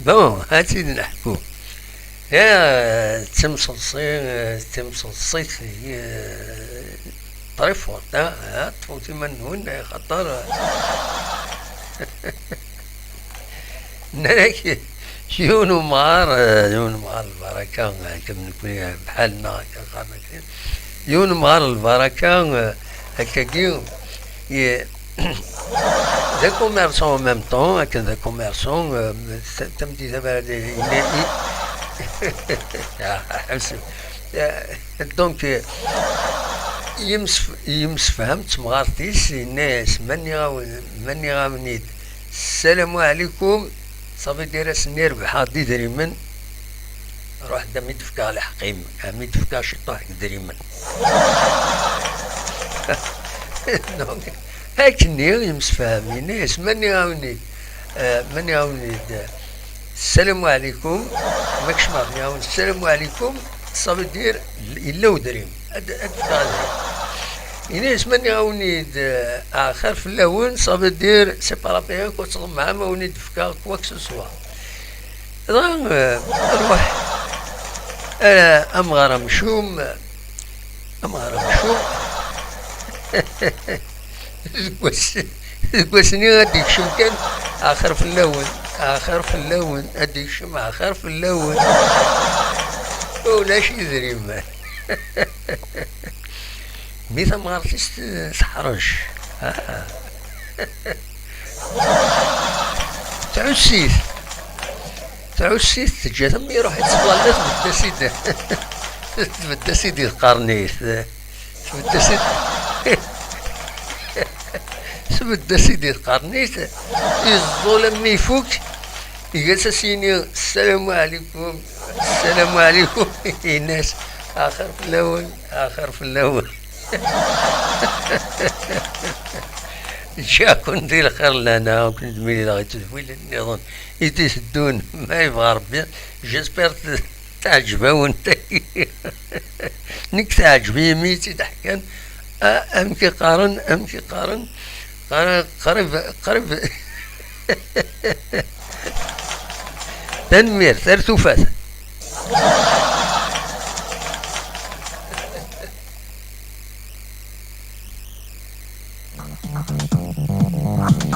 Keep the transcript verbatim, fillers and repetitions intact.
Bon, ad tt-id-neḥku. Ya, d timseḍsi, d timseḍsit, eh, très forte, ha? Ha, ṭṭfet iman-nwen, xaṭer, eh, nnan-ak, yiwen umɣar, eh, yiwen umɣar lbaraka, eh, akken nekni bḥal-nneɣ, akka qqaren akken. Yiwen umɣar lbaraka, eh, akkagi, ye-, d acommerçant en même temps, akken d acommerçant, eh, t-, tameddit-a bara d-, yenna-, i-, Ah, ḥebsem. Eh, donc, eh, yemsef-, yemsefham d temɣart-is, yenna-yas: "Ma nniɣ-awen-, ma nniɣ-awen-id, ssalamu ɛlikum, ça veut dire ass-nni rebḥeɣ-d idrimen, ruḥ-d, a mi d-fkeɣ lḥeqq-im, a mi d-fkeɣ ciṭuḥ deg idrimen." Donc, akkenni yemsefham, yenna-yas: "Ma nniɣ-awen-id, eh, ma nniɣ-awen-id, eh, ssalamu ɛlikum, ma kecmeɣ nniɣ-awen ssalamu ɛlikum, ça veut dire yella udrim, ad, ad d-fkeɣ adrim." Yenna-yas: "Ma nniɣ-awen-id, eh, axir fell-awen, ça veut dire c'est par rapport à quoi tḍemɛem a wen-id-fkeɣ quoi que ce soit." Dɣa, eh, ruḥ, eh, amɣar amcum, amɣar amcum, deg wass, deg wass-nni ad d-ikcem kan: "Axir fell-awen, axir fell-awen", ad d-ikcem: "Axir fell-awen." Ulac idrimen. Mi tamɣart-is t-, teḥṛec. Ah. Tɛuss-it. Tɛuss-it, teǧǧa-t am iruḥ-itt twalit, tbedd-as-id. Tbedd-as-id i tqernit. Tbedd-as-id. Tbedd-as-id i tqernit. Iẓẓul am ifuk. Iga-s as-yini: "Ssalamu ɛlikum, ssalamu ɛlikum." Yenna-as: "Axir fell-awen, axir fell-awen." Ǧǧiɣ-ken di lxir, lehna, ad ken-id-mlileɣ i tedwilin nniḍen i d-iteddun, ma yebɣa Rebbi. J'espère t-, teɛǧeb-awen tagi. Nekk teɛǧeb-iyi mi i tt-id-ḥkan. A-, amek i qqaren, amek i qqaren? Qqaren qrib, qrib. Tanemmirt, ar tufat.